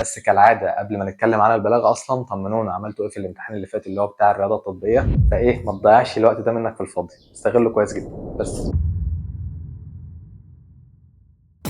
بس كالعادة قبل ما نتكلم عن البلاغة اصلا طمنونا عملتوا ايه في الامتحان اللي فات اللي هو بتاع الرياضة التطبيقية، فايه ما تضيعش الوقت ده منك في الفاضي، استغله كويس جدا. بس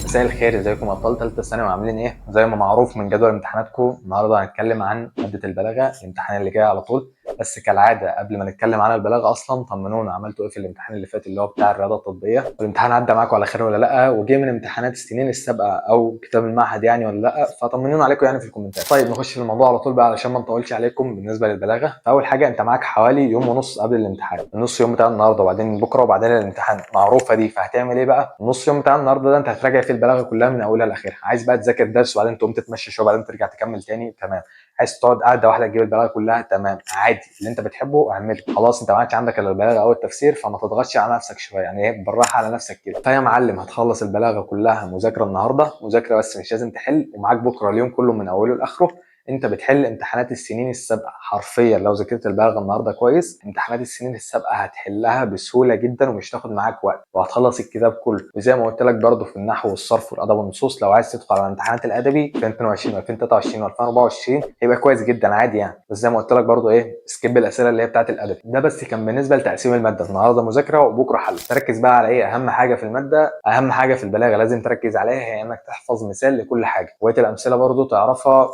مساء الخير، ازيكم ابطال ثالثة ثانوي، عاملين ايه؟ زي ما معروف من جدول امتحاناتكم، النهارده هنتكلم عن مادة البلاغة، الامتحان اللي جاي على طول. بس كالعادة قبل ما نتكلم عن البلاغة اصلا طمنونا عملتوا ايه في الامتحان اللي فات اللي هو بتاع الرياضة التطبيقية، والامتحان عدى معاكم على خير ولا لا، وجه من امتحانات السنين السابقة او كتاب المعهد يعني ولا لا، فطمنونا عليكم يعني في الكومنتات. طيب نخش في الموضوع على طول بقى علشان ما نطولش عليكم. بالنسبة للبلاغه، فاول حاجة انت معاك حوالي يوم ونص قبل الامتحان، النص يوم بتاع النهارده وبعدين بكره وبعدين الامتحان، معروفة دي. فهتعمل ايه بقى؟ النص يوم بتاع النهارده ده انت هتراجع فيه البلاغة كلها من اولها لاخرها. عايز بقى تذاكر درس وبعدين تقوم تتمشى شوية وبعدين ترجع تكمل تاني، تمام. عايز تقعد قاعدة واحدة تجيب البلاغة كلها، تمام، عادي، اللي انت بتحبه اعمله. خلاص انت ما عادش عندك الا البلاغة او التفسير، فما تضغطش على نفسك شوية، يعني ايه، بالراحة على نفسك كده. فيا معلم هتخلص البلاغة كلها مذاكرة النهارده، مذاكرة بس مش لازم تحل، ومعاك بكره اليوم كله من اوله لاخره انت بتحل امتحانات السنين السابقة. حرفيا لو ذاكرت البلاغة النهارده كويس، امتحانات السنين السابقة هتحلها بسهولة جدا ومش تاخد معاك وقت، وهتخلص الكتاب كله. وزي ما قلت لك برده في النحو والصرف والادب والنصوص، لو عايز تدخل على امتحانات الادبي 2022 و2023 و2024 هيبقى كويس جدا عادي يعني. بس زي ما قلت لك برده ايه، skip الاسئلة اللي هي بتاعت الادبي ده. بس كان بالنسبة لتقسيم المادة، النهارده مذاكرة وبكره حل. تركز بقى على ايه اهم حاجة في المادة، اهم حاجة في البلاغة لازم تركز عليها، هي انك تحفظ مثال لكل حاجة، وبقية الامثلة برده تعرفها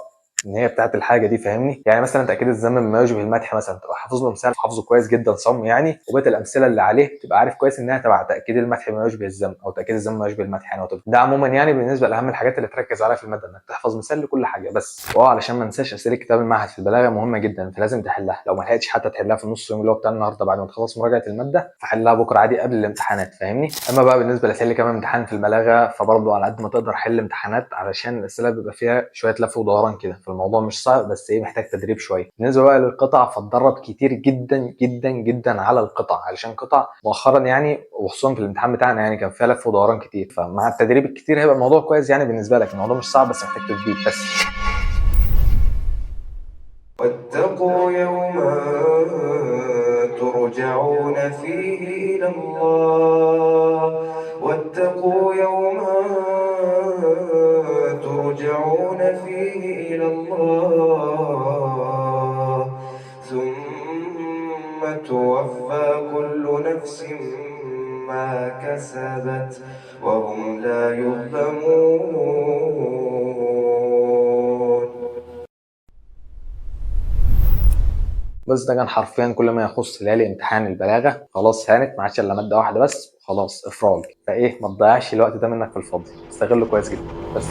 ان هي بتاعت الحاجة دي، فاهمني؟ يعني مثلا تاكيد الذم بما يشبه المدح مثلا، تبقى حافظ له مثال، حافظه كويس جدا صم يعني، وبقية الامثلة اللي عليه تبقى عارف كويس انها تبع تاكيد المدح بما يشبه الذم او تاكيد الذم بما يشبه المدح يعني. ده عموما يعني بالنسبة لاهم الحاجات اللي تركز عليها في المادة، انك تحفظ مثال لكل حاجة بس. واه علشان ما انساش، اسئلة كتاب المعهد في البلاغة مهمة جدا، فلازم تحلها. لو ما لحقتش حتى تحلها في النص يوم اللي هو بتاع النهارده بعد ما تخلص مراجعه المادة، فحلها بكره عادي قبل الامتحانات، فاهمني؟ اما بقى بالنسبة لتحل كمان امتحان في البلاغة، فبرضه على قد ما تقدر حل امتحانات، علشان الاسئلة بيبقى فيها شوية لف ودوران كده، فالموضوع مش صعب بس ايه، محتاج تدريب شوية. بالنسبة بقى للقطع، فاتدرب كتير جدا جدا جدا على القطع، علشان قطع مؤخرا يعني وخصوصا في الامتحان بتاعنا يعني كان فيها لف ودوران كتير، فمع التدريب الكتير هيبقى الموضوع كويس يعني بالنسبة لك. الموضوع مش صعب بس محتاج تدريب بس. واتقوا يوما ترجعون فيه إلى الله، واتقوا يوما ترجعون فيه إلى الله، ثم توفى كل نفس ما كسبت وهم لا يظلمون. بس ده كان حرفيا كل ما يخص ليالي امتحان البلاغة. خلاص هانت، ما عادش الا مادة واحدة بس، خلاص افراج. فايه، ما تضيعش الوقت ده منك في الفاضي، استغله كويس جدا بس.